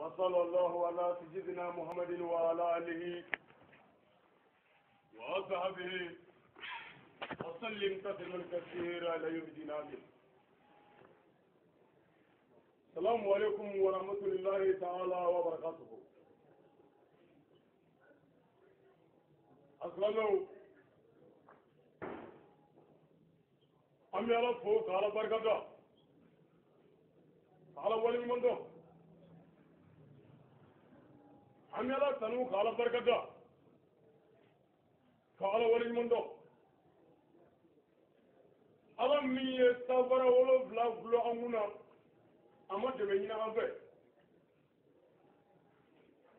وصلى الله على سيدنا محمد وعلى آله وأصحابه وسلم تسليما كثيرا إلى يوم الدين. آمين. السلام عليكم ورحمة الله تعالى وبركاته. Asilamɛw, an bɛ Ala fo ka Ala barika da, ka Ala waleɲuman dɔn. An bɛ Ala tanu ka Ala barika da, ka Ala waleɲuman dɔn. Ala min ye sanfara 7 gulon an kunna, a ma dɛmɛ ɲini an fɛ,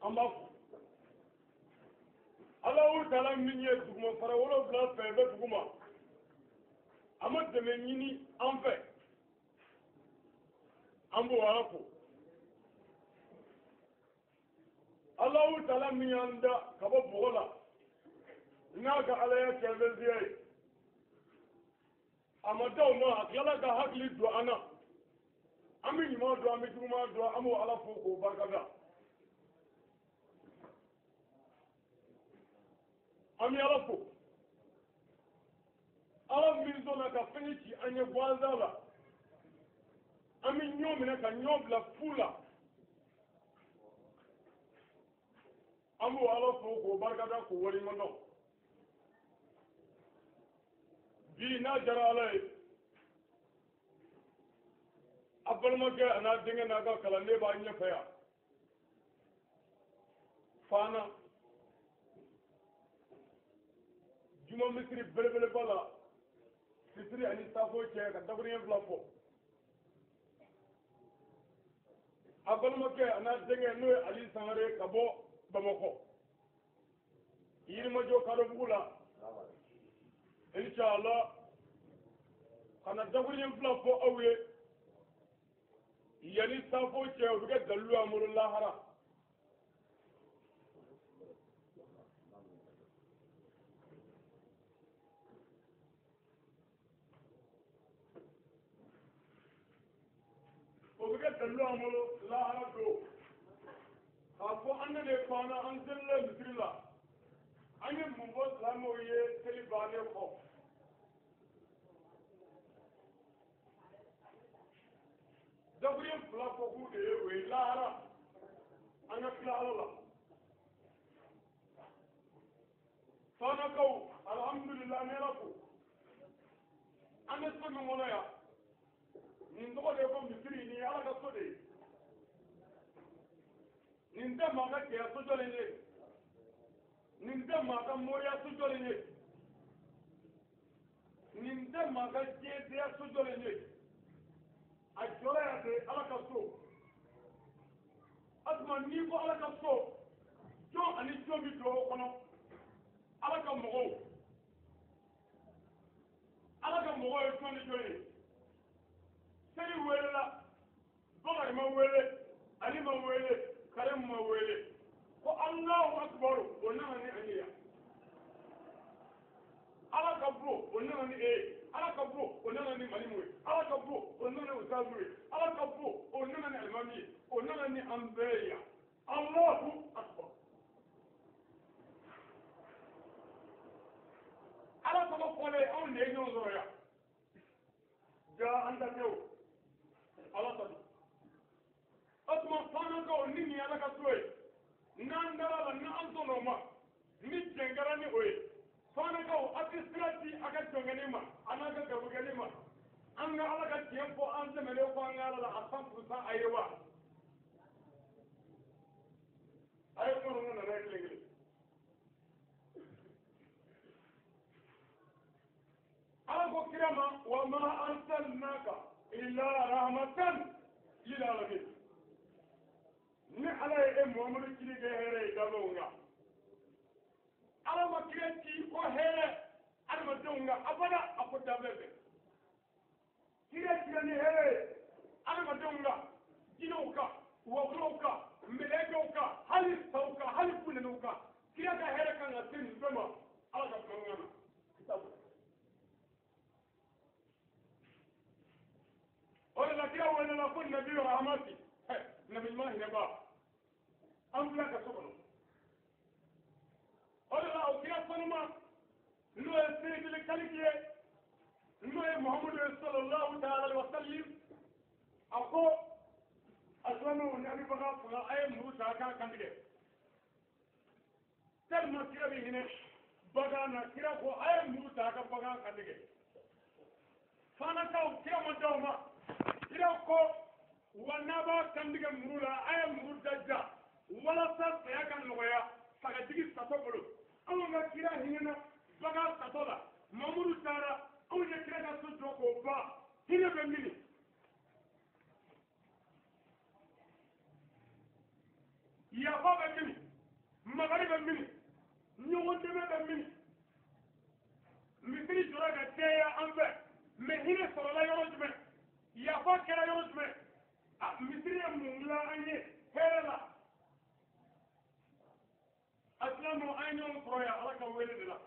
an b'a fo. Alahu taala min ye duguma fara 7 fɛn bɛ duguma, a ma dɛmɛ ɲini an fɛ, an b'o Ala fo. Alahu taala min y'an da ka bɔ bɔgɔ la n'a ka alaya kɛnfɛnsiya ye, a ma da o ma, a tilala ka hakili don an na. An bɛ ɲuman dɔn, an bɛ juguman dɔn, an b'o Ala fo k'o barika da. An bɛ Ala fo, Ala min sɔnna ka fɛn ci an ye gansan la, an bɛ ɲɔ minɛ ka ɲɔ bila fu la, an b'o Ala fo k'o barika da k'o waleɲuman dɔn. Bi n'a diyara Ala ye, a balimakɛ a n'a denkɛ n'a ka kalanden b'a ɲɛfɛ yan Fana juma misiri belebeleba la, fitiri ani safo cɛ, ka dakuruɲɛ 2 fɔ. A balimakɛ a n'a denkɛ, n'o ye Ali Sangare ka bɔ Bamakɔ Yirimajɔ Kadɔbugu la, inshallah ka na dakuruɲɛ 2 fɔ aw ye yanni safo cɛ. O bɛ kɛ dalilu y'an bolo lahara. O bɛ kɛ dalilu y'an bolo lahara don, k'a fɔ an nana Fana, an selila misiri la, an ye mun fɔ silamɛw ye seli bannen kɔ? Dakuruɲɛ 2 fɔ k'u de ye o ye lahara an ka tila Ala la. Fanakaw, alhamdulillah, an bɛ Ala fo. An bɛ so min kɔnɔ yan, nin tɔgɔ de ye ko misiri. Nin ye Ala ka so de ye. Nin tɛ maa ka cɛya so jɔlen ye, nin tɛ maa ka moriya so jɔlen ye, nin tɛ maa ka diɲɛdenya so jɔlen ye. A jɔra yan de, Ala ka so. O tuma n'i ko Ala ka so, jɔn ani jɔn bɛ don o kɔnɔ? Ala ka mɔgɔw. Ala ka mɔgɔw ye jɔn ni jɔn ye? Seli welela, Bakari ma wele, Ali ma wele, Karim ma wele. Ko Alahu akibaru, o nana ni an ye yan. Ala ka bon, o nana ni e ye. Ala ka bon, o nana ni malimu ye. Ala ka bon, o nana ni ustazu ye. Ala ka bon, o nana ni alimami ye. O nana ni an bɛɛ ye yan. Alahu akibaru, Ala tɔgɔ fɔlen, anw de ye ɲɔgɔn sɔrɔ yan. Ja an ta tɛ o, Ala ta don. O tuma Fanakaw, ni nin ye Ala ka so ye, n'an dara la, n'an sɔnna o ma, ni jɛn kɛra ni o ye, Fanakaw, a tɛ sira di a ka jɔnkɛnin ma, a n'a ka garibukɛnin ma, an ka Ala ka tiɲɛ fɔ an tɛmɛnen kɔ an ka Ala la a 100% a ye wa? A ye kuma ninnu nana ye kelen kelen. Ala ko kira ma: wa ma arsalnaka illa rahmatan lil alamin. Ni Ala ye e Muhamadu cili kɛ hɛrɛ ye danfɛnw kan. Ala ma kira ci ko hɛrɛ adamadenw kan abada, a ko danfɛn bɛɛ. Kira cira ni hɛrɛ ye adamadenw kan, jinɛw kan, wakulaw kan, mɛlɛkɛw kan, hali saw kan, hali funɛnɛw kan. Kira ka hɛrɛ kan ka se nin bɛɛ ma. Ala ka bamanankan na kitabu o de la, kira welela ko nabi rahamati, nabi ɲuman hinɛba. An bila ka so kɔnɔ. O de la o kira sanuma n'o ye seyidili kaliki ye, n'o ye Muhamadu ye sallallahu ta'ala alaihi wa sallim, a ko a silamɛw ni a bɛ bagan faga a ye muru ta a k'a kantigɛ. Tellement kira bɛ hinɛ bagan na, kira ko a ye muru ta a ka bagan kantigɛ. Fanakaw kira ma d'aw ma, kira ko wa n'a b'a kantigɛ muru la a ye muru da ja walasa saya ka nɔgɔya sagajigi satɔ bolo. Anw ka kira hinɛna bagan satɔ la, Mamuru taara anw ye kira ka so jɔ k'o ban, hinɛ bɛ mini? Yafa bɛ mini? Magari bɛ mini? Ɲɔgɔn dɛmɛ bɛ mini? Misiri jɔra ka caya an fɛ, mɛ hinɛ sɔrɔla yɔrɔ jumɛn? Yafa kɛra yɔrɔ jumɛn? A misiri ye mun dilan an ye hɛrɛ la? A silamɛw, an ye ɲɔgɔn sɔrɔ yan Ala ka wele de la.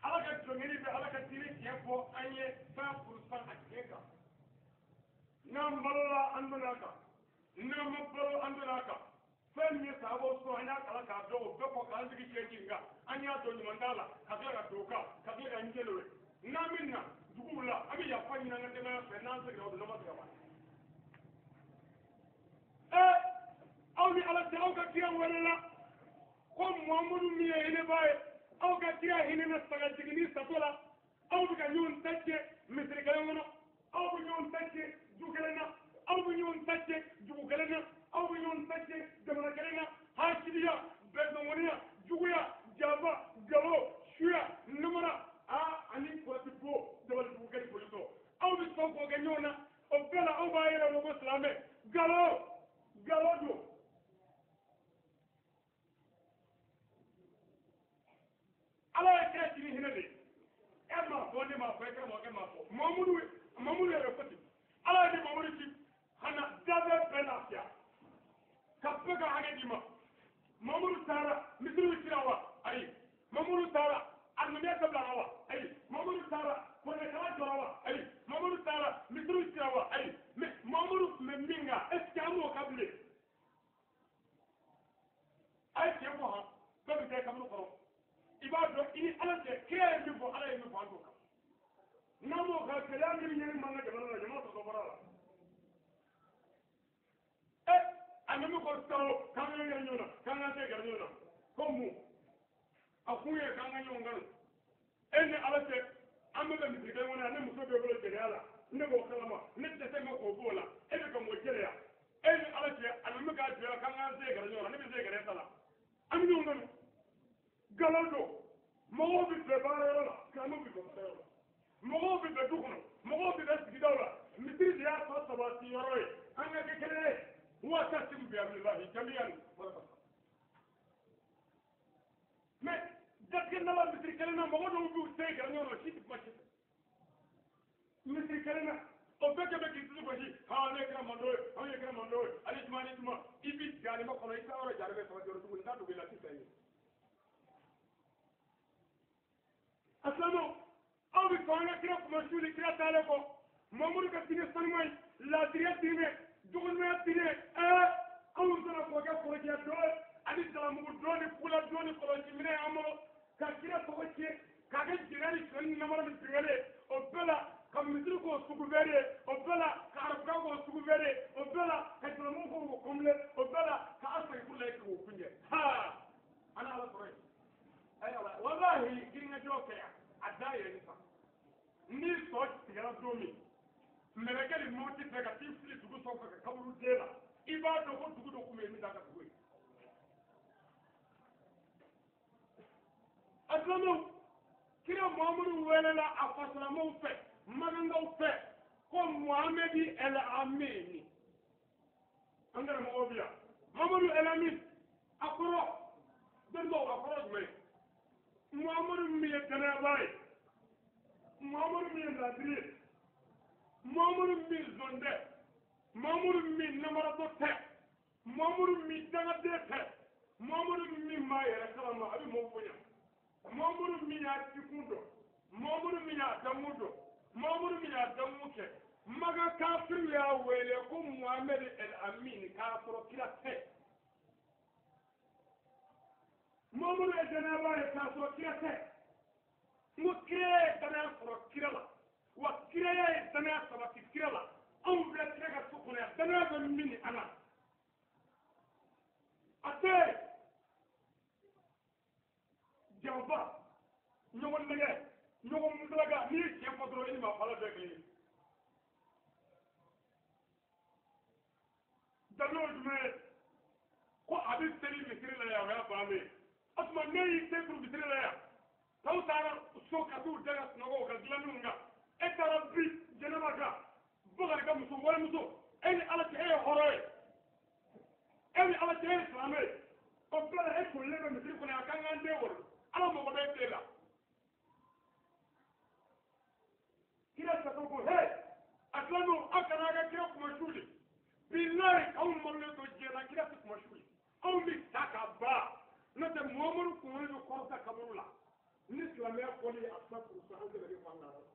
Ala ka jɔnkɛni bɛ Ala ka diinɛ tiɲɛ fɔ an ye 100% a tiɲɛ kan. N'an balola an donna a kan, n'an ma balo an donna a kan. Fɛn min ye sababu sɔrɔ an y'a kalan k'a dɔn o bɛɛ kɔ k'an sigi tiɲɛ jigin kan, an y'a dɔn ɲuman t'a la, ka tila ka don o kan, ka tila ka n jɛ n'o ye. N'an bɛ na duguw la, an bɛ yafa ɲini an ka denbaya fɛ, n'an seginna o don, n'an ma segin ka ban. Aw ni Ala cɛ, aw ka kira welela ko Muhamadu min ye hinɛbaa ye, aw ka kira hinɛ na sagajigini satɔ la. Aw bɛ ka ɲɔgɔn ta tiɲɛ misiri kelen kɔnɔ, aw bɛ ɲɔgɔn ta tiɲɛ du kelen na, aw bɛ ɲɔgɔn ta tiɲɛ dugu kelen na, aw bɛ ɲɔgɔn ta tiɲɛ jamana kelen na. Hasidiya, bɛnbɛnwaleya, juguya, jaba, galo, suya, namara, ani kɔlɔsi bo, dabalibugu kɛ ni polisɔ. Aw bɛ sɔn k'o kɛ ɲɔgɔn na, o bɛɛ la aw b'a yɛrɛ ko silamɛ. Galo, galo don. Ala ye kira ci ni hinɛ de ye. E m'a fɔ, ne m'a fɔ, e kɛra mɔgɔ m'a fɔ. Mamuru yɛrɛ ko ten. Ala ye ni Mamuru ci ka na dabɛ bɛɛ lafiya, ka bɛɛ ka hakɛ d'i ma. Mamuru taara misiriw cira wa? Ayi. Mamuru taara alimamiya ka bila wa? Ayi. Mamuru taara kɔnɛkala jɔra wa? Ayi. Mamuru taara misiriw cira wa? Ayi. Mɛ Mamuru tun bɛ min kan, est ce que an b'o kan bilen? A ye tiɲɛ fɔ han, bɛɛ bɛ taa kaburu kɔrɔ. I b'a dɔn i ni Ala cɛ, kira ye min fɔ, Ala ye min fɔ, an t'o kan. N'an m'o kan, gɛlɛya min ɲini man ka jamana la, jamana tɔ bɔra la. A nana ko taw k'an ka gɛrɛ ɲɔgɔn na, k'an ka tɛ gɛrɛ ɲɔgɔn na, ko mun? A kun ye k'an ka ɲɔgɔn kanu. E ni Ala cɛ, an bɛ bɛn misiri kelen kɔnɔ yan, ne muso bɛ bolo jɛnɛya la, ne b'o kalama, ne dɛsɛ ma k'o b'o la, e bɛ ka mun jɛnɛya? E ni Ala cɛ, a nana k'a jɔ k'an k'an se gɛrɛ ɲɔgɔn na, ne bɛ se gɛrɛ ta la. An bɛ ɲɔgɔn kanu. Nkalon don. Mɔgɔw bɛ bɛn baarayɔrɔ la, silamɛw bɛ bɛn baarayɔrɔ la, mɔgɔw bɛ bɛn du kɔnɔ, mɔgɔw bɛ bɛn sigidaw la. Misiri de y'a tɔ sabati yɔrɔ ye. An ka kɛ kelen ye. Wa'tasimu bihablillahi jami'an. Mɛ jatigɛ nana misiri kelen na, mɔgɔ dɔw b'u sen gɛrɛ ɲɔgɔn na, si tɛ kuma si fɛ. Misiri kelen na, o bɛɛ kɛ bɛ k'i dusu gosi. Ha, ne kɛra mando ye, anw ye kɛra mando ye. Ale juma ni juma, i bi jahanama kɔnɔ, i taa yɔrɔ jahanama sabati yɔrɔ tuguni, n'a dogo i la, ti fɛn ye. A silamɛw, aw bɛ sɔn an ka kira kuma su ni kira taalen kɔ, Mamadu ka diinɛ sanuman ye, laadiriya diinɛ, dɔgɔnɔya diinɛ, anw sɔnna k'o kɛ kɔrɔjɛ dɔ ye, ani jalamugu dɔ ni fula dɔ ni kɔlɔsi minɛ y'an bolo, ka kira tɔgɔ tiɲɛ, k'a kɛ jɛnɛ ni sɔni ni namara ni binkanni ye, o bɛɛ la ka misiri k'o sugu wɛrɛ ye, o bɛɛ la ka arabukan k'o sugu wɛrɛ ye, o bɛɛ la ka jalamugu k'o kɔnbile, o bɛɛ la ka asakifurulayi k'o kunjɛ. Ha, an Ala sɔrɔ yen. Ayiwa, walahi girinkajɔ kɛ yan, a da yɛrɛ ni sa. Ni sɔ tigɛra don min, mɛlɛkɛ ni mɔti fɛ ka t'i fili dugu sɔ fɛ ka kaburu den la, i b'a dɔn ko dugu dɔ kun bɛ yen min t'a ka dugu ye. A silamɛw, kira Muhamadu welela a fasalamaw fɛ, magangaw fɛ, ko Muhamadi el Amini. An karamɔgɔw bi yan, Muhamadu el Amin, a kɔrɔ dɔnnibaw, a kɔrɔ jumɛn ye? Muhamadu min ye danayabaa ye, Muhamadu min ye laadiri ye, Muhamadu min zon tɛ, Muhamadu min namaratɔ tɛ, Muhamadu min dangaden tɛ, Muhamadu min b'a yɛrɛ kalama, a bɛ mɔgɔw bonya, Muhamadu min y'a cikun dɔn, Muhamadu min y'a dankun dɔn, Muhamadu min y'a dankun kɛ. Maga kafiriw y'a wele ko Muhamadu el Amin k'a sɔrɔ kira tɛ. Mamadu ye danayabaa ye k'a sɔrɔ kira tɛ. N ko kira ye danaya sɔrɔ kira la, wa kiraya ye danaya sabati kira la. Anw filɛ kira ka so kɔnɔ yan, danaya bɛ min ni an na. A tɛ janfa, ɲɔgɔn nɛgɛ, ɲɔgɔn musalaga. N'i ye tiɲɛ fɔ dɔrɔn, i ni maa fala bɛɛ kelen ye. Daluya ye jumɛn ye? Ko a bɛ seli misiri la yan, o y'a bannen ye. O tuma ne y'i sen turu misiri la yan, tɔw taara so ka t'u da ka sunɔgɔ u ka dilanniw kan, e taara bi jɛnɛba kan, Bakari ka muso walimuso, e ni Ala cɛ e ye hɔrɔn ye, e ni Ala cɛ e ye silamɛ ye, o bɛɛ la e tolilen bɛ misiri kɔnɔ yan k'an k'an den wolo, Ala mago bɛ e den la. Kira sago ko he, a silamɛw, aw kana a ka kira kuma su de. Bilayi, anw malolen to diɲɛ na, kira tɛ kuma su ye. Anw bɛ sa ka ban, n'o tɛ Muhamadu kunkolo bɛ kɔrɔta kaburu la. Ni silamɛya fɔli a 100%, an tɛmɛnen fɔ an ka yɔrɔ.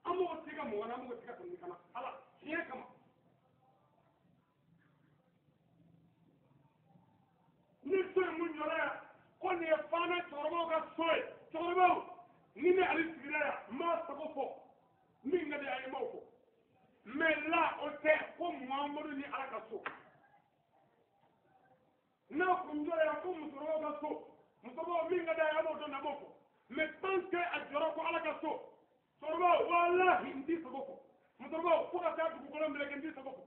An b'o se ka mɔgɔ na, an b'o se ka tɛmɛ kana Ala tiɲɛ kama. Ni so in mun jɔra yan, ko nin ye Fana cɛkɔrɔbaw ka so ye. Cɛkɔrɔbaw, ni ne Ali sigira yan, n b'a sago fɔ, min ka di a ye n b'o fɔ. Mais là, o tɛ ko Muhamadu ni Ala ka so. N'a kun jɔra yan ko musokɔrɔbaw ka so, musokɔrɔbaw min ka di a ye, a b'o dɔn, a b'o fɔ. Mais tant que a jɔra ko Ala ka so, cɛkɔrɔbaw, walahi n t'i sago fɔ. Musokɔrɔbaw, fo ka taa dugukolo meleke, n t'i sago fɔ.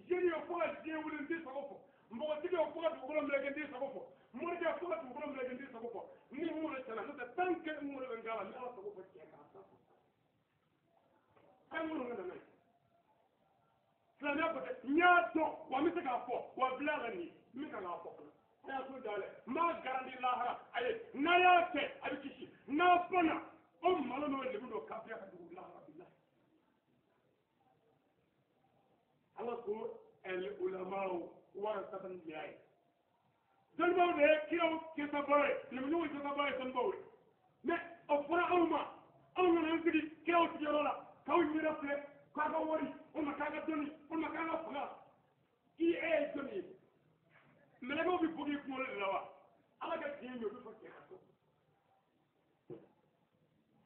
Jeli o, fo ka diɲɛ wuli, n t'i sago fɔ. Npogotigi o, fo ka dugukolo meleke, n t'i sago fɔ. Morikɛ, fo ka dugukolo meleke, n t'i sago fɔ. Ni n kunkolo tiɲɛna, n'o tɛ tant que n kunkolo bɛ n kan la, n bɛ Ala sago fɔ tiɲɛ kan. A ye n kunkolo ka na n'a ye. Silamɛya ko tɛ, n y'a dɔn, wa n bɛ se k'a fɔ, wa bila la nin ye, n bɛ kan k'a fɔ fana. A y'a to dayɛlɛ, n b'a garanti lahara a ye, n'a y'a kɛ a bɛ kisi, n'a banna o malo n'o lebu don kafiriya ka dugu lahara bilahi. Ala ko el ulamau warasatul anbiya. Dɔnnibaaw de ye kiraw kɛtabaa ye, nabiɲumanw kɛtabaa ye dɔnnibaaw ye. Mais o fɔra anw ma, anw nana an sigi kiraw sigiyɔrɔ la, k'aw ɲɛda filɛ, k'a ka wari, walima k'a ka dɔnni, walima k'a ka fanga. I e ye jɔnni ye? Mɛlɛkɛw bɛ bɔ k'i kunkolo de la wa? Ala ka tiɲɛ ɲɛ, o bɛ fɔ tiɲɛ ka so.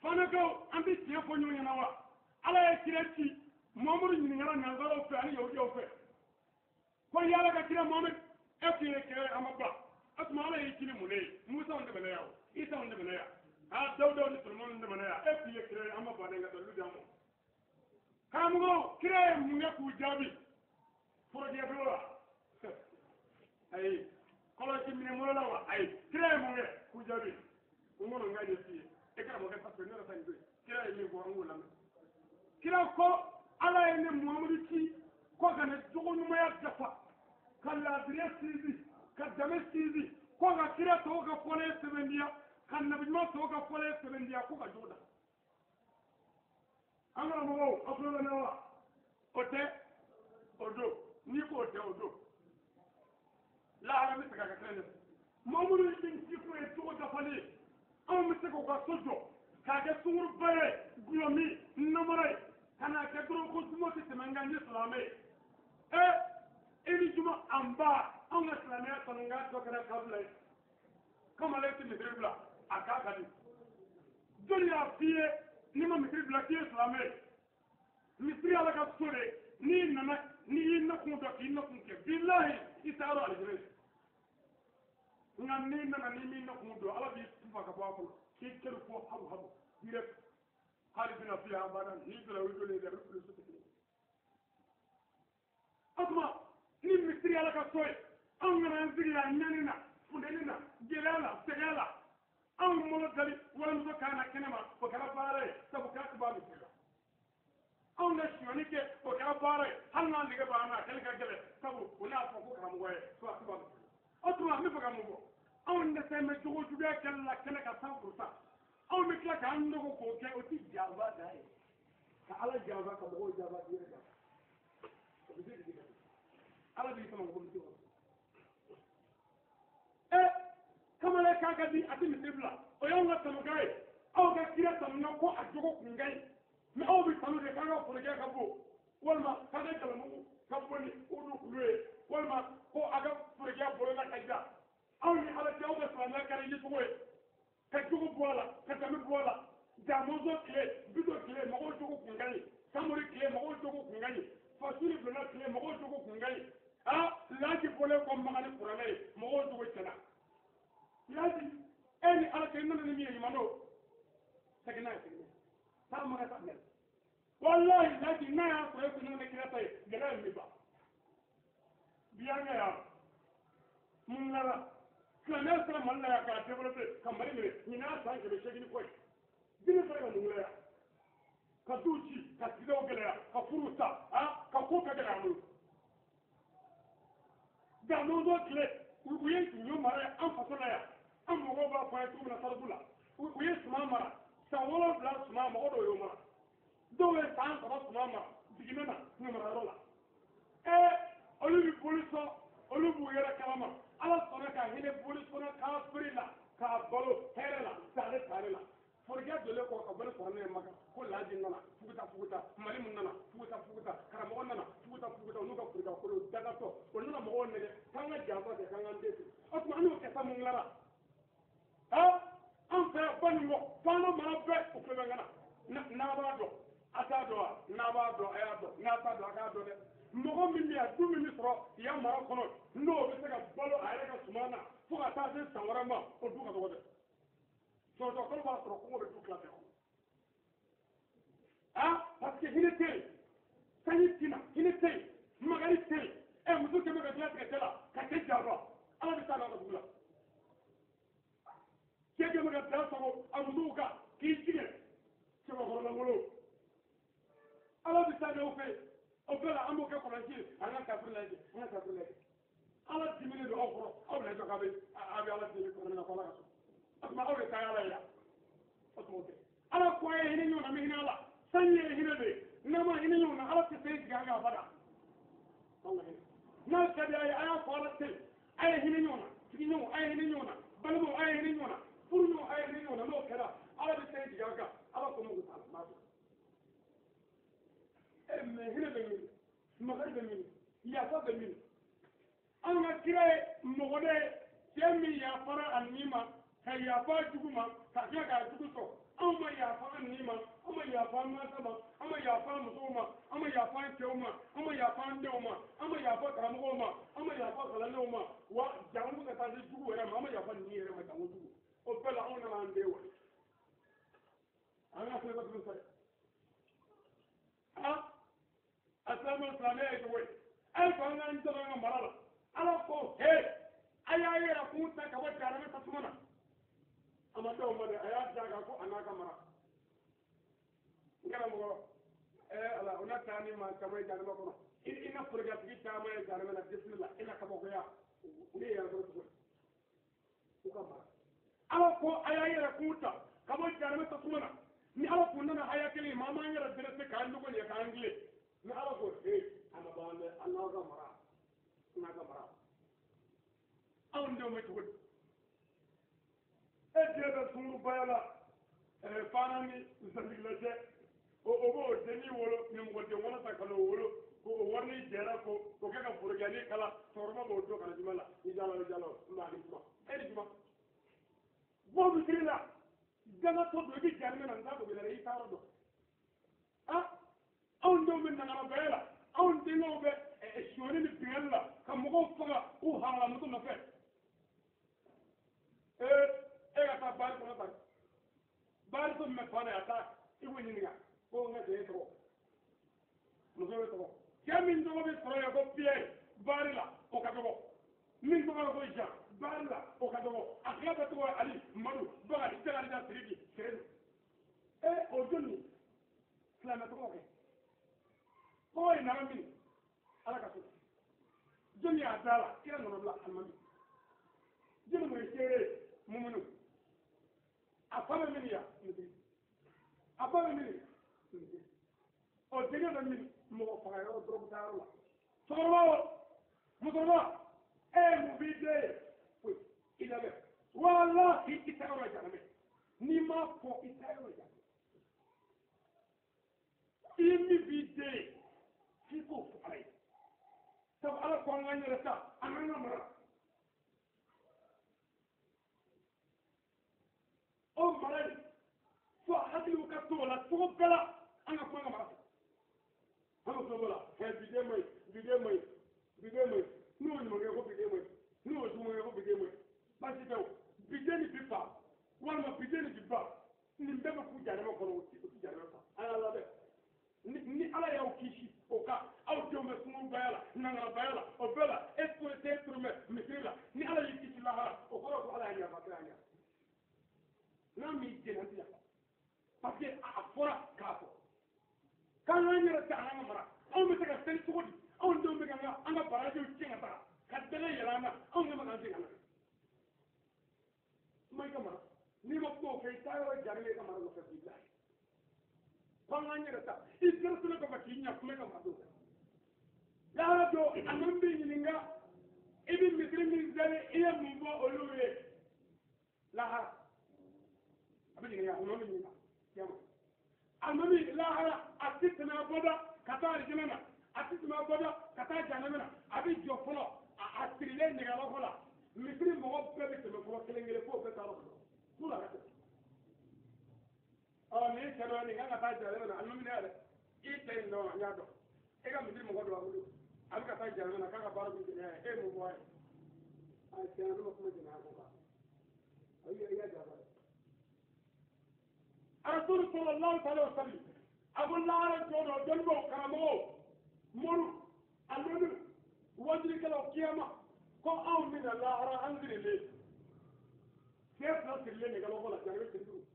Fanakaw, an bɛ tiɲɛ fɔ ɲɔgɔn ɲɛna wa? Ala ye kira ci, Muhamadu ɲininkara nansaraw fɛ ani yahudiyaw fɛ. Ko yala ka kira Muhamadu, e tun ye kira ye, an ma ban. O tuma Ala y'i ci ni mun de ye? Musa tɛmɛna yan o, Isa tɛmɛna yan, aa Dawudaw ni Solomani tɛmɛna yan, e tun ye kira ye, an ma ban dɛ, nka dalilu d'an ma. Karamɔgɔw, kira ye mun kɛ k'u jaabi? Forojɛ bolo la? Ayi. Kɔlɔsi minɛ bolo la wa? Ayi. Kira ye mun kɛ k'u jaabi? N kɔnɔ n ka ɲɛ f'i ye. E karamɔgɔkɛ parce que ne yɛrɛ ta nin to yen. Kira ye min fɔ, an k'o lamɛn. Kira ko Ala ye ne Muhamadu ci ko ka ne jogo ɲumanya dafa, ka laadiriya sinsin, ka danbe sinsin, ko ka kira tɔw ka fɔlen sɛbɛntiya, ka nabiɲuman tɔw ka fɔlen sɛbɛntiya, ko ka jogo dafa. An karamɔgɔw, aw tulo bɛ ne wa? O tɛ, o don. N'i ko o tɛ, o don. Lahara bɛ segin a ka kira de. Muhamadu ye min ci k'o ye jogo dafalen ye. Anw bɛ se k'o ka so jɔ k'a kɛ sunguruba ye, gulɔmin, namara ye, ka n'a kɛ dɔrɔn ko juma tɛ tɛmɛ n kan, n ye silamɛ ye. I ni juma an ba, anw ka silamɛya tanu k'a dɔ kɛra kabila ye. Kamalen tɛ misiri bila, a k'a ka di. Jɔnni y'a f'i ye n'i ma misiri bila k'i ye silamɛ ye? Misiri Ala ka so de, n'i nana n'i y'i nakun dɔn k'i nakun kɛ, bilahi i taara alijinɛ ye. Nka n'i nana n'i m'i nakun dɔn, Ala b'i tufa ka bɔ a kɔnɔ k'i kɛri fɔ habu habu direct. Hali bɛna f'i ye abada, n'i donna o joli ye, a bɛ kulusi tigɛ. O tuma ni misiri Ala ka so ye, anw kana an sigi yan ɲani na, funteni na, gɛlɛya la, sɛgɛn la. Anw bolo dali walimuso kan na kɛnɛ ma, o kɛra baara ye, sabu k'a ti bɔ a misiri la. Anw ka sonyani kɛ, o kɛra baara ye, hali n'a nege b'an na, a kɛli ka gɛlɛn, sabu o n'a fɔ ko karamɔgɔ ye, so a ti bɔ a misiri la. O tuma n bɛ fɛ ka mun fɔ? Anw dɛsɛ bɛ jogo juguya kɛli la kɛnɛ kan 100%. Anw bɛ tila k'an dogo k'o kɛ, o ti janfa dan ye. Ka Ala janfa, ka mɔgɔw janfa, k'i yɛrɛ janfa. O bɛ se k'i kɛ. Ala b'i sama ko misi kɔnɔ. Kamalen k'a ka di, a tɛ misiri bila. O y'anw ka tanukan ye. Aw ka kira tanuna ko a jogo kun ka ɲi. Mais aw bɛ tanu de k'an ka forokɛ ka bon, walima k'an ka jalamugu ka bon ni olu kulu ye, walima ko a ka forokɛ bolola ka ja. Aw ni Ala cɛ, aw ka silamɛya kɛra yecogo ye ka jogo bɔ a la, ka danbe bɔ a la. Damɔzɔn tile, Bitɔn tile, mɔgɔw jogo kun ka ɲi. Samori tile, mɔgɔw jogo kun ka ɲi. Fasiri bulonna tile, mɔgɔw jogo kun ka ɲi. Aa, Laji bɔlen kɔ Makan ni kuranɛ ye, mɔgɔw jogo tiɲɛna. Laji, e ni Ala cɛ, i nana ni min ye, ɲuman don, segin n'a ye, segin n'a ye, taa Maka ta minɛ. Walahi Laji, n'a y'a sɔrɔ e kun nana ni kira ta ye, gɛlɛya in bɛ ban. Bi an ka yan mun lara, silamɛya sera Mali la yan k'a développé ka Mali minɛ, ɲinɛ y'a san 800 kɔ ye. Diinɛ sera ka mun yan? Ka duw ci, ka sigidaw gɛlɛya, ka furuw sa, a ka ko bɛɛ gɛlɛya an bolo. Damɔzɔn tile, u ye ɲɔ mara an faso la yan. An mɔgɔw b'a fɔ an ye cogo min na tariku la, u ye suman mara san 7, suman mɔgɔ dɔw y'o mara, dɔw ye san 3 suman mara jiginɛ na ɲɔ marayɔrɔ la. Ɛɛ, olu bɛ boli sɔn, olu b'u yɛrɛ kalama. Ala sɔnna ka hinɛ boli sɔnna kafiri la k'a balo hɛrɛ la, tare tare la. Forokɛ donnen kɔ ka bɔ ni kuranɛ ye Maka, ko Laji nana fuguta fuguta, Mali mun nana fuguta fuguta, karamɔgɔ nana fuguta fuguta, u n'u ka forokɛ kolo dagatɔ, o nana mɔgɔw nɛgɛ k'an ka janfa kɛ, k'an k'an den sigi. O tuma an y'o kɛ sa, mun dilanna? Ha, an fɛ Banikɔ Fana mara bɛɛ, o tulo bɛ n kana. N'a b'a dɔn, a t'a dɔn wa? N'a b'a dɔn, a y'a dɔn. N'a t'a dɔn, a k'a dɔn dɛ. Mɔgɔ min bɛ yan, du min bɛ sɔrɔ yan mara kɔnɔ, n'o bɛ se ka balo a yɛrɛ ka suman na fo ka taa se san wɛrɛ ma, o du ka dɔgɔ dɛ. Sɔrɔtɔ kalo b'a sɔrɔ kɔngɔ bɛ du tila bɛɛ kɔnɔ. Ah, parce que hinɛ tɛ yen, sanji tɛ na, hinɛ tɛ yen, makari tɛ yen. Ɛ, muso kɛmɛ ka tila tigɛ cɛ la ka cɛ janfa, Ala bɛ taa n'a ka dugu la. Cɛ kɛmɛ ka da sago a musow kan k'i jigin cɛbakɔrɔlankolon, Ala bɛ taa n'aw fɛ. O bɛɛ la, an b'o kɛ kɔlɔsi ye. An ka kafiri lajɛ, an ka kafiri lajɛ. Ala diminen don aw kɔrɔ, aw bɛna jɔ k'a bɛ a bɛ Ala deli tuma min na ko Ala ka sɔn. O tuma aw de ta ye Ala ye yan. O tuma o tɛ Ala ko a ye hinɛ ɲɔgɔn na, n bɛ hinɛ ala. Sanji ye hinɛ de ye. N'an ma hinɛ ɲɔgɔn na, Ala tɛ fɛn jigin an kan abada. An ka hinɛ n'a ka di a ye, a y'a fɔ Ala tɛ a ye hinɛ ɲɔgɔn na. Sigiɲɔgɔn, a ye hinɛ ɲɔgɔn na. Balimaw, a ye hinɛ ɲɔgɔn na. Furuɲɔgɔn, a ye hinɛ ɲɔgɔn na. N'o kɛra, Ala bɛ fɛn jigin an kan. Ala ko mago t'a la, m'a dɔn. Ɛ, mɛ hinɛ bɛ min, makari bɛ min, yafa bɛ min? An ka kira ye mɔgɔ de ye, cɛ min yafara a ni ma, ka yafa a jugu ma, ka tila k'a jugu sɔn. Anw ma yafa an ni ma, an ma yafa an mansa ma, an ma yafa an musow ma, an ma yafa an cɛw ma, an ma yafa an denw ma, an ma yafa karamɔgɔw ma, an ma yafa kalandenw ma, wa jango ka taa se jugu yɛrɛ ma. An ma yafa nin yɛrɛ ma, jango jugu. O bɛɛ la, anw nana an den wa an ka sɛbɛn ka tulu sɔrɔ. Ah, a silamɛ, silamɛya ye cogo ye? A ye to an k'an jɔ an ka mara la. Ala ko he, a y'a yɛrɛ kun ta ka bɔ jahanama tasuma na. A ma dɔw ma dɛ, a y'a da kan ko a n'a ka mara. N karamɔgɔ, ɛɛ ala, o na taa ni maa caman ye jahanama kɔnɔ. I na forokiyatigi caman ye jahanama na desili la, i na kabakoya u ye yɛrɛ sɔrɔ cogo u ka mara. Ala ko a y'a yɛrɛ kun ta ka bɔ jahanama tasuma na. Ni Ala kun nana haya kelen, maa m'an yɛrɛ dɛrɛse k'an jogo ɲɛ k'an tilen. Ni Ala ko he, a ma ban dɛ, a n'aw ka mara, n'a ka mara. Anw denw bɛ cogo di? E den bɛ sungurubaya la, ɛɛ, Fana ni zantigila cɛ, o b'o dennin wolo, ɲɛmɔgɔden wolo ta ka n'o wolo ko o wari ni jɛra ko o kɛ ka forokiyani kala. Cɛkɔrɔba b'o don kana juma la, i jalo, i jalo, n b'a ni juma, e ni juma bɔ misiri la, dangatɔ don, i bɛ jahanama na, n t'a dogo i la dɛ, i t'a yɔrɔ dɔn. Ah, anw denw bɛ nagara bɛɛ la, anw denkɛw bɛ sonyani ni binkanni la ka mɔgɔw faga u halalamuso nɔfɛ. Ee, e ka taa baari kɔnɔ ta, baari so min bɛ Fana, a taa i k'o ɲininka ko n ka cɛ tɔgɔ, muso bɛ tɔgɔ, cɛ min tɔgɔ bɛ sɔrɔ yen ko Pierre baari la, o ka dɔgɔ. Min tɔgɔ ye ko Jean baari la, o ka dɔgɔ. A tila bɛɛ tɔgɔ ye Ali, Madu, Bakari, Jakarija, Sidiki, Seyidu. Ee, o jɔn ye silamɛ tɔgɔ kɛ? Tɔgɔ ye nana min Ala ka so, jɔn y'a da la? Kira nana bila alimami. Jɔn mun ye seere ye? Mumunu. A fa bɛ min ya misiri, a ba bɛ min misiri, o denkɛ bɛ min mɔgɔ faga yɔrɔ, dɔrɔgu ta yɔrɔ la. Cɛkɔrɔba o musokɔrɔba, e ye mun b'i den ye? Foyi. I labɛn, walahi, i ta yɔrɔ jahanama. N'i m'a fɔ, i ta yɔrɔ jahanama. I ye min b'i den ye, f'i k'o fɔ Ala ye. Sabu Ala ko an k'an yɛrɛ ta, an k'an ka mara. muso b'o la ɛ bi den ma ɲi bi den ma ɲi bi den ma ɲi n'o ɲuman kɛ ko bi den ma ɲi n'o juguman kɛ ko bi den ma ɲi baasi tɛ o bi den ni bi fa walima bi den ni bi ba nin bɛɛ bɛ k'u jahanama kɔnɔ o ti jahanama fa a y'a labɛn ni ala y'aw kisi o kan aw denw bɛ sunkurubaya la nangarabaya la o bɛɛ la e tɛ turumɛ misiri la ni ala y'i kisi lahara o kɔrɔ ko ala y'a yafa kira ɲɛ n'a m'i jɛnɛ ti yafa parce que a fɔra k'a fɔ k'an k'an yɛrɛ ta an ka mara anw bɛ se ka seli cogo di anw denw bɛ ka an ka barajiw tiɲɛ ka taga ka dɛgɛ yɛlɛ an na anw de bɛ k'an segin ka na kuma i ka mara n'i ma kuma o fɛ i taa yɔrɔ jaren i ka mara nɔfɛ b'i bila ko an k'an yɛrɛ ta i gɛrɛsɛlɛ kɔfɛ k'i ɲɛ kuma i ka mara don lahara don a man b'i ɲininka i bɛ misiri min seli i ye mun fɔ olu ye lahara a bɛ ɲininka a man bɛ ɲininka yama alimami lahara a ti tɛmɛ a bɔda ka taa alijinɛ na a ti tɛmɛ a bɔda ka taa jahanama na a bɛ jɔ fɔlɔ a sirilen nɛgɛlɔkɔ la misiri mɔgɔ bɛɛ bɛ tɛmɛ fɔlɔ kelen kelen f'o bɛɛ taara fɔlɔ f'u la ka tɛmɛ ɔ nin cɛ dɔ nin kan ka taa jahanama na alimami ne yɛrɛ i cɛ in dɔn n y'a dɔn e ka misiri mɔgɔ dɔ b'a bolo a bɛ ka taa jahanama na k'a ka baara bɛ jɛnɛya ye e ye mun fɔ a ye a tiɲɛ ne ma kuma jɛnɛya ko kan ayi i y'a jaabi Rasulu sallallahu alaihi wa sallam a ko lahara jɔ dɔ dɔnnibaaw karamɔgɔw moriw alimamiw wajulikɛlaw kiyama ko anw bɛna lahara an sirilen cɛ fila sirilen nɛgɛlɔkɔ la jahanama sen duuru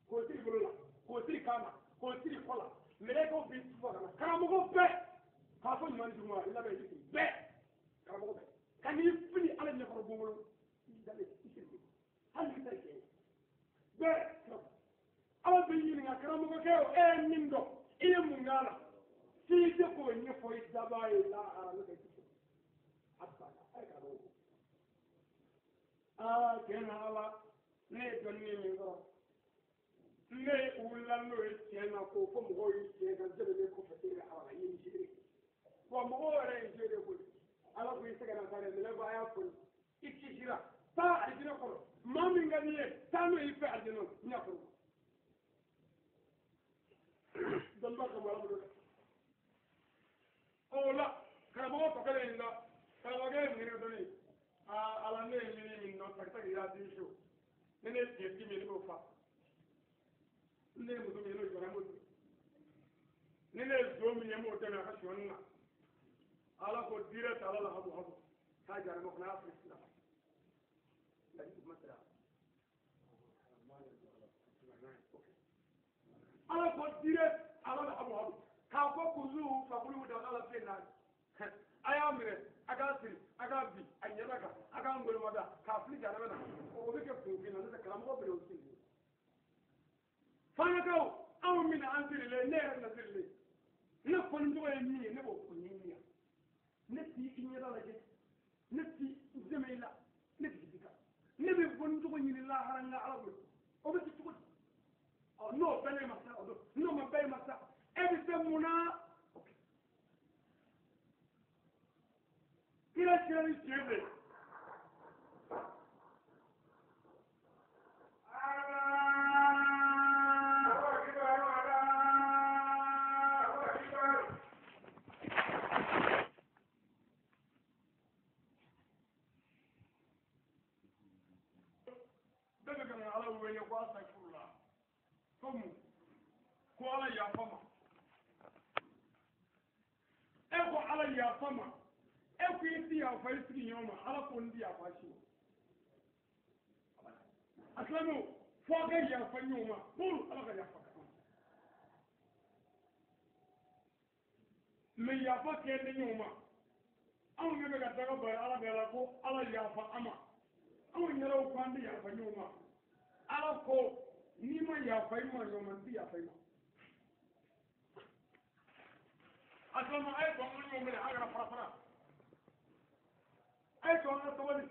k'o siri bolo la k'o siri kan na k'o siri kɔ la mɛlɛkɛw b'i tufa ka na karamɔgɔ bɛɛ k'a fɔ ɲuman ni juguman i labɛn i sigi bɛɛ karamɔgɔ bɛɛ ka n'i fili ala ɲɛkɔrɔ gongolo i dalen i sirilen hali n'i ta ye tiɲɛ ye bɛɛ ala bɛ ɲininka karamɔgɔkɛ o e ye min dɔn i ye mun k'a la f'i tɛ k'o ɲɛfɔ i dabaa ye lahara n'o tɛ i tɛ se a banna a ye karamɔgɔ ko aa tiɲɛ na ala ne ye dɔnni min sɔrɔ ne wulila n'o ye tiɲɛ na k'o fɔ mɔgɔw ye tiɲɛ kan sɛbɛnnen kɔfɛ e bɛ ala la i ye nin seere wa mɔgɔw yɛrɛ ye seere koyi ala ko i sɛgɛnna sa dɛ minɛ ko a y'a fɔ i kisira taa alijinɛ kɔnɔ maa min ka di i ye taa n'o y'i fɛ alijinɛ n y'a fɔ dɔnniba ka bɔ ala bolo dɛ o la karamɔgɔ tɔ kelen in la karamɔgɔkɛ ye mun kɛ dɔnni aa ala ne ye min dɔn takita k'i y'a den so ni ne ye tiɲɛ min ye ne b'o fa ni ne ye muso min ye n'o jɔra n b'o di ni ne ye zon min ye n b'o dɛmɛ a ka sonyani na ala ko direct ala la habu habu k'a jara ma kɔnɔ a y'a fili sira la ala ko direct ala la habu habu k'a fɔ kuzu fakulu da ala fi na a y'a minɛ a k'a siri a k'a bi a ɲɛda kan a k'a ngolomada k'a fili jahanama na o bɛ kɛ kunfin na n'o tɛ karamɔgɔ bɛɛ o siri fanakaw anw bɛna an sirilen ne yɛrɛ na sirilen ne kɔni tɔgɔ ye min ye ne b'o ɲɛɲini yan ne t'i i ɲɛda lajɛ ne t'i dɛmɛ i la ne t'i di kan ne bɛ bɔ n tɔgɔ ɲini lahara n ka ala bolo o bɛ kɛ cogo di ɔ n'o bɛnnen ma sa o don n'o ma bɛn ma sa e bɛ se mun na kira kira ni tiɲɛ fɛ. Bɛɛ bɛ ka na ala wele ko asafurula ko mun ko ala yafa ma e ko ala yafa ma e ko i ti yafa i sigiɲɔgɔn ma ala ko n ti yafa si ma a silamɛw fo a ka yafa ɲɔgɔn ma pour ala ka yafa ka mɛ yafa kɛ ni ɲɔgɔn ma anw ɲɛ bɛ ka daga bɔ ala bɛɛ la ko ala yafa an ma anw yɛrɛw ko an bɛ yafa ɲɔgɔn ma ala ko n'i ma yafa i ma ɲɔgɔn ma n ti yafa i ma a silamɛ a ye to an ka ɲɔgɔn minɛ an kana fara fara a ye to an ka sabali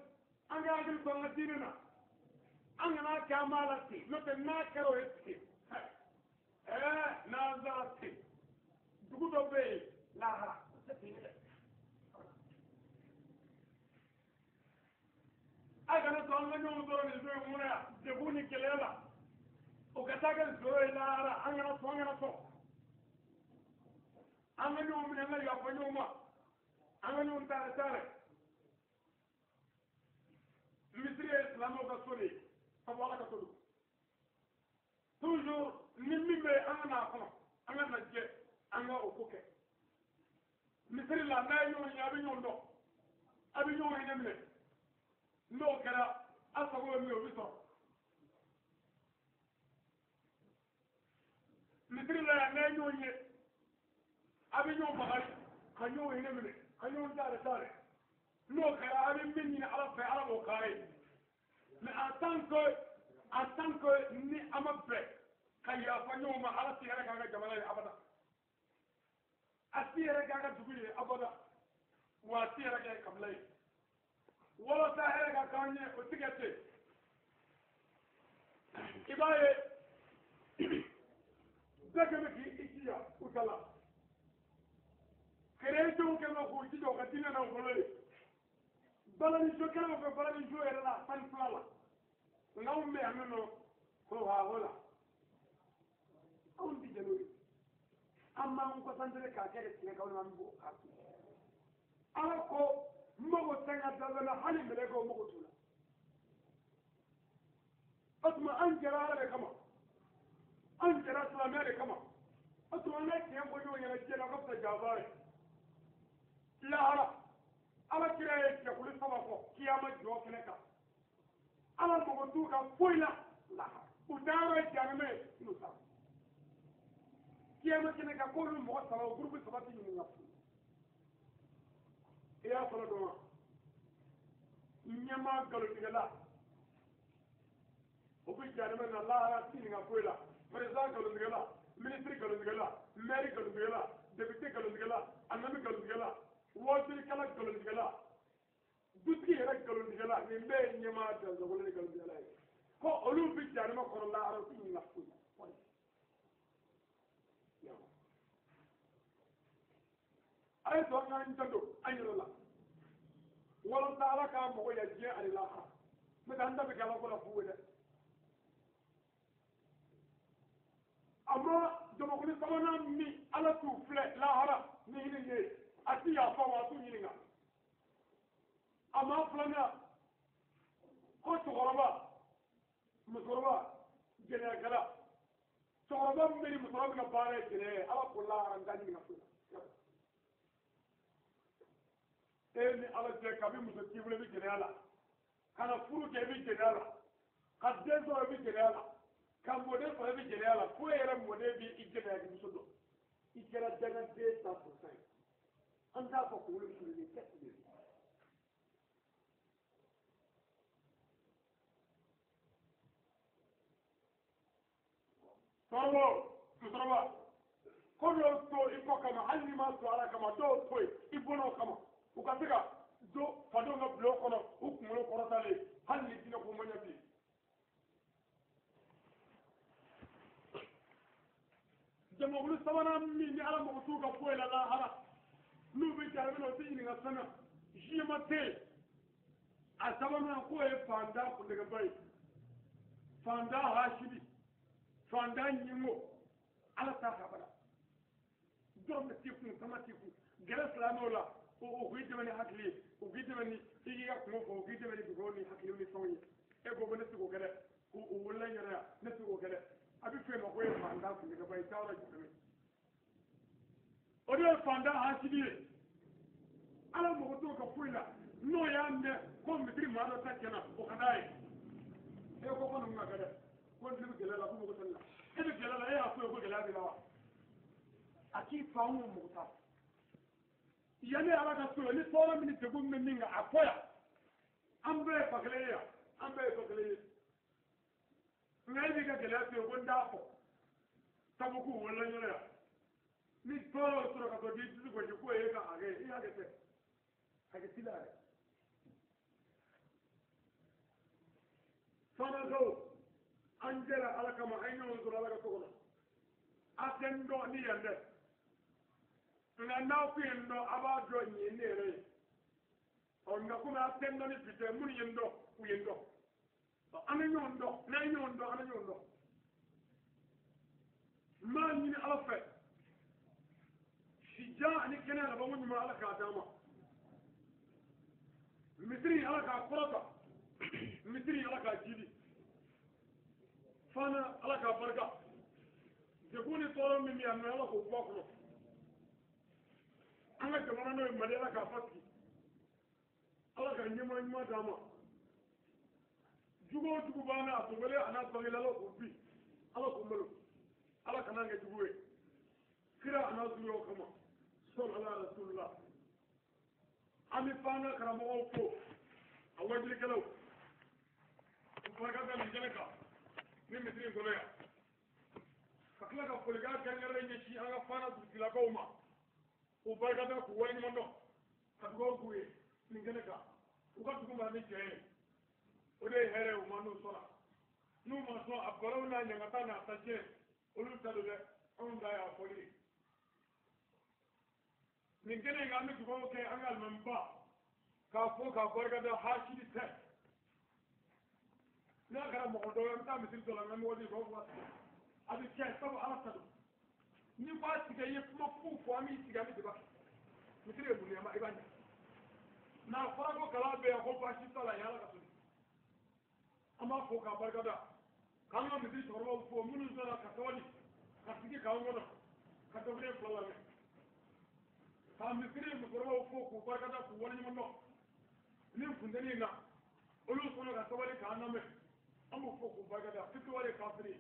an ka hakili to an ka diinɛ na an kana kɛ an b'a la ten n'o tɛ n'a kɛra o ye ten ɛɛ n'an sara ten dugu dɔ bɛ yen lahara o tɛ ten dɛ a kana to an ka ɲɔgɔn sɔrɔ nin don in kɔnɔ yan degun ni gɛlɛya la o ka taa kɛ zoro ye lahara an kana sɔn an kana sɔn An ka ɲɔgɔn minɛ, an ka yafa ɲɔgɔn ma, an ka ɲɔgɔn taare taare. Misiri ye silamɛw ka so de ye, sabu Ala ka so don. Toujours ni min bɛ an ka n'a kɔnɔ, an ka na jɛ, an ka o ko kɛ. Misiri la, n'a ye ɲɔgɔn ye, a bɛ ɲɔgɔn dɔn, a bɛ ɲɔgɔn hinɛ minɛ. N'o kɛra, a sago bɛ min ye, o bɛ sɔrɔ. Misiri la yan, n'a ye ɲɔgɔn ye, a bɛ ɲɔgɔn bagari, ka ɲɔgɔn hinɛ minɛ, ka ɲɔgɔn taare taare. N'o kɛra, a bɛ min ɲini Ala fɛ, Ala b'o k'a ye. Mais en tant que ni an ma bɛn ka yafa ɲɔgɔn ma, Ala tɛ hɛrɛ k'an ka jamana ye abada, a ti yɛrɛ k'a ka dugu ye abada, wa a ti yɛrɛ kɛ kabila ye. Walasa hɛrɛ ka k'an ye, o ti kɛ ten. I b'a ye, bɛɛ kɛ bɛ k'i jija u ta la. Kerecɛnw kɛ bɛ k'u jija u ka diinɛ na u bolo ye. Balani jokɛlaw bɛ balani jo yɛrɛ la 12 la, nka anw bɛ yan nɔ ho ha ho la, anw ti jɛ n'o ye. An b'an concentré k'a kɛ tiɲɛ kan, walima an b'o k'a to Ala ko n mago tɛ n ka danfɛn na, hali mɛlɛkɛw mago t'u la. O tuma an jɛra Ala de kama, an jɛra silamɛya de kama. O tuma an ka tiɲɛ fɔ ɲɔgɔn ɲɛna diɲɛ na, ka fisa janfa ye lahara. Ala kira ye jɛkulu saba fɔ kiyama jɔ kɛnɛ kan, Ala mago t'u ka foyi la lahara, u taayɔrɔ ye jahanama ye n'u taara kiyama kɛnɛ kan. K'olu mɔgɔ saba, o gurupu saba tɛ ɲininka foyi. I y'a fɔlɔ dɔn wa? Ɲɛmaa nkalontigɛla, o bɛ jahanama na lahara, ti ɲininka foyi la. Président nkalontigɛla, ministre nkalontigɛla, maire nkalontigɛla, député nkalontigɛla, alimami nkalontigɛla, waajulikɛla nkalontigɛla, dutigi yɛrɛ nkalontigɛla, nin bɛɛ ye ɲɛmaa dansagolen ni nkalontigɛla ye. Ko olu bɛ jahanama kɔnɔ lahara, u ti ɲininka foyi la. A ye to an k'an janto an yɛrɛ la, walasa Ala k'a mago ɲɛ diɲɛ ani lahara. N'o tɛ, an ta bɛ kɛ Ala ko la fu ye dɛ. Amma jamakulu sabanan min, Ala t'u filɛ lahara ni hinɛ ye, a ti yafa wa, a t'u ɲininka. A ma filanan ko cɛkɔrɔba, musokɔrɔba jɛnɛyakɛla, cɛkɔrɔba min bɛ ni musokɔrɔba min ka baara ye jɛnɛya ye, Ala ko lahara n t'a ɲininka foyi la. E ni Ala cɛ, kabi muso t'i bolo i bɛ jɛnɛya la, ka na furu kɛ i bɛ jɛnɛya la, ka den sɔrɔ i bɛ jɛnɛya la, ka mɔden sɔrɔ i bɛ jɛnɛya la, fo e yɛrɛ mɔden b'i i jɛnɛya muso dɔn, i kɛra dangaden 100% ye. An t'a fɔ kunkolo surunnen tɛ de. Cɛkɔrɔba, musokɔrɔba, ko dɔw to i kɔ kama, hali n'i ma to Ala kama, dɔw to yen i bɔnnaw kama, u ka se ka do fadenw ka bulon kɔnɔ, u kunkolo kɔrɔtalen, hali ni diinɛ ko ma ɲɛ bilen. Jamakulu sabanan min ni Ala mago t'u ka foyi la lahara, n'u bɛ jaabi na, u tɛ ɲininka fɛn na, jugement tɛ yen. A sabanan k'o ye fantan kuntigɛba ye, fantan hasidi, fantan ɲingo, Ala t'a fɛ abada. Dɔrɔmɛ t'i kun, sama t'i kun, gɛrɛ silamɛw la, o k'i dɛmɛ ni hakili ye, o k'i dɛmɛ ni i k'i ka kungo fɔ, o k'i dɛmɛ ni dugawu ni hakili ni fɛnw ye. E ko ko ne tɛ se k'o kɛ dɛ, ko o wolola n yɛrɛ yan, ne tɛ se k'o kɛ dɛ. A bɛ f'e ma ko e ye fantan kuntigɛba ye, i taayɔrɔ jumɛn? O de ye fantan hasidi ye. Ala mago t'o ka foyi la. N'o y'a mɛn ko misiri maa dɔ ta tiɲɛna, o ka d'a ye. E ko ko ninnu ka kɛ dɛ, ko ne bɛ gɛlɛya la, ko mago tɛ ne la. E bɛ gɛlɛya la, e y'a fɔ ye ko gɛlɛya b'i la wa? A k'i fa o mago t'a la. Yanni Ala ka so ye, ni tɔɔrɔ min ni degun min bɛ min kan, a fɔ yan. An bɛɛ ye fa kelen ye yan, an bɛɛ ye fa kelen ye. Nka e b'i ka gɛlɛya to yen ko n t'a fɔ, sabu k'u wolola ɲɔgɔn yan. Ni tɔɔrɔ sɔrɔ ka sɔrɔ k'i dusu gosi k'o ye ka hakɛ ye, i hakɛ tɛ, hakɛ t'i la yɛrɛ. Fanakaw, an jɛra Ala kama, an ye ɲɔgɔn sɔrɔ Ala ka so kɔnɔ. A tɛ n dɔn ni yan dɛ, nka n'aw kun ye n dɔn, a b'a dɔn nin ye ne yɛrɛ ye. Ɔ nka komi a tɛ n dɔn ni bi tɛ, minnu ye n dɔn, u ye n dɔn. An bɛ ɲɔgɔn dɔn, n'an ye ɲɔgɔn dɔn, an bɛ ɲɔgɔn dɔn. N b'a ɲini Ala fɛ. Sijan ani kɛnɛya labanko ɲuman, Ala k'a d'an ma. Misiri, Ala k'a kɔrɔta. Misiri, Ala k'a jidi. Fana, Ala k'a barika. Degun ni tɔɔrɔ min bɛ yan nɔ, Ala k'o bɔ a kɔnɔ. An ka jamana, n'o ye Mali, Ala k'a basigi. Ala ka ɲɛmaa ɲuman d'an ma. Jugu o jugu b'an na, a dogolen a n'a bangelen, Ala k'o bin, Ala k'o malo. Ala kana kɛ jugu ye kira a n'a zuriyaw kama. Sɔli ala rasulillah. An bɛ f'an ka karamɔgɔw fo, a wajulikɛlaw, u barika da nin kɛnɛ kan ni misiri in kɔnɔ yan, ka tila ka folikan kɛrɛnkɛrɛnnen ɲɛsin an ka fana dugutigilakaw ma, k'u barika da, k'u waleɲuman dɔn, ka dugawu k'u ye nin kɛnɛ kan. U ka dugu mara ni cɛ ye, o de ye hɛrɛ ye u ma. N'u sɔnna, n'u ma sɔn, a balaw n'a ɲangata n'a ta tiɲɛ, olu ta don dɛ. Anw ta y'a fɔli ye. Nin kɛnɛ in kan, an bɛ dugawu kɛ an ka alimamiba, k'a fɔ k'a barika da. Hasidi tɛ, n'a kɛra mɔgɔ dɔ ye, an bɛ taa misiri dɔ la, n ka mɔgɔ di k'o fɔ a bɛ kɛ sabu Ala ta don. N'i ko a tigɛ, i ye kuma fu fɔ, an b'i sigi, an bɛ débat kɛ. Misiri ye mun ye? I b'a ɲɛ. N'a fɔra ko kalan bɛ yan, ko baasi t'a la, yan Ala ka soli. An b'a fɔ k'a barika da, k'an ka misiri cɛkɔrɔbaw fo, minnu sɔnna ka sabali ka sigi k'an kɔnɔ ka dɔgɔden fila lamɛn, ka misiri musokɔrɔbaw fo k'u barika da, k'u waleɲuman dɔn ni funteni in na, olu sɔnna ka sabali k'an lamɛn. An b'u fo k'u barika da. Fitiwale kafiri,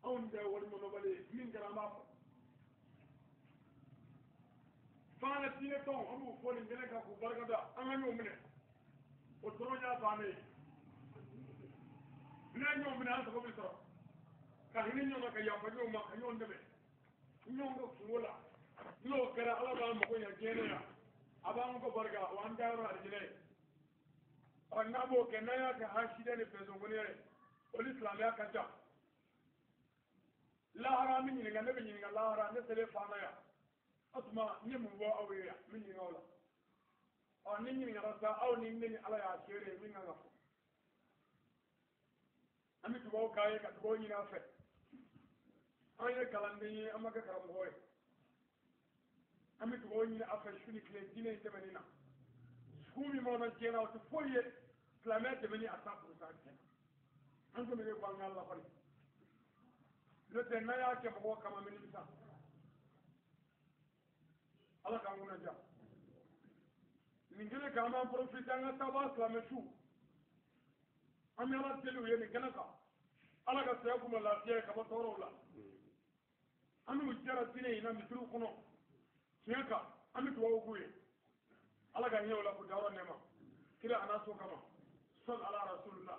anw tɛ waleɲumandɔnbali ye. Min kɛra, an b'a fɔ. Fana diinɛ tɔnw, an b'u fo nin kɛnɛ kan k'u barika da. An ka ɲɔgɔn minɛ, o dɔrɔn y'a bannen ye. N'an ye ɲɔgɔn minɛ, an sago bɛ sɔrɔ, ka hinɛ ɲɔgɔn na, ka yafa ɲɔgɔn ma, ka ɲɔgɔn dɛmɛ ɲɔgɔn ka kungo la. N'o kɛra, Ala b'an mago ɲɛ diɲɛ na yan, a b'an ko barika wa an dayɔrɔ alijinɛ ye. Ɔ, n'an b'o kɛ, n'an y'a kɛ hasidɛ ni fɛnsɔnkɔniya ye, o ni silamɛya ka ca. Lahara, an bɛ ɲininka. Ne bɛ ɲininka lahara, ne selen faana yan, o tuma n ye mun bɔ aw ye yan? N bɛ ɲininka o la. Ɔ, ni ɲininkara sa, aw ni ne ni Ala y'a seere ye min kan ka fɔ. An bɛ dugawu k'a ye, ka dugawu ɲini a fɛ. An ye kalanden ye, an ma kɛ karamɔgɔ ye. An bɛ dugawu ɲini a fɛ su ni tile, diinɛ in dɛmɛni na. Dusukun min b'anw na diɲɛ na, o tɛ foyi ye silamɛya dɛmɛni a 100% tiɲɛ na. An ko bɛ ko an k'a lafali, n'o tɛ, n'an y'a kɛ mɔgɔw kama, an bɛ nimisa. Ala k'an kunna diya. Nin kɛnɛ kan, an b'an profiter an ka taabaa silamɛ su. An bɛ Ala deli u ye nin kɛnɛ kan, Ala ka saya k'u ma lafiya ye ka bɔ tɔɔrɔw la. An n'u jɛra diinɛ in na misiriw kɔnɔ tiɲɛ kan, an bɛ dugawu k'u ye, Ala ka hinɛ u la k'u dayɔrɔ nɛɛma kira a n'a so kama. Sɔli ala rasulillah.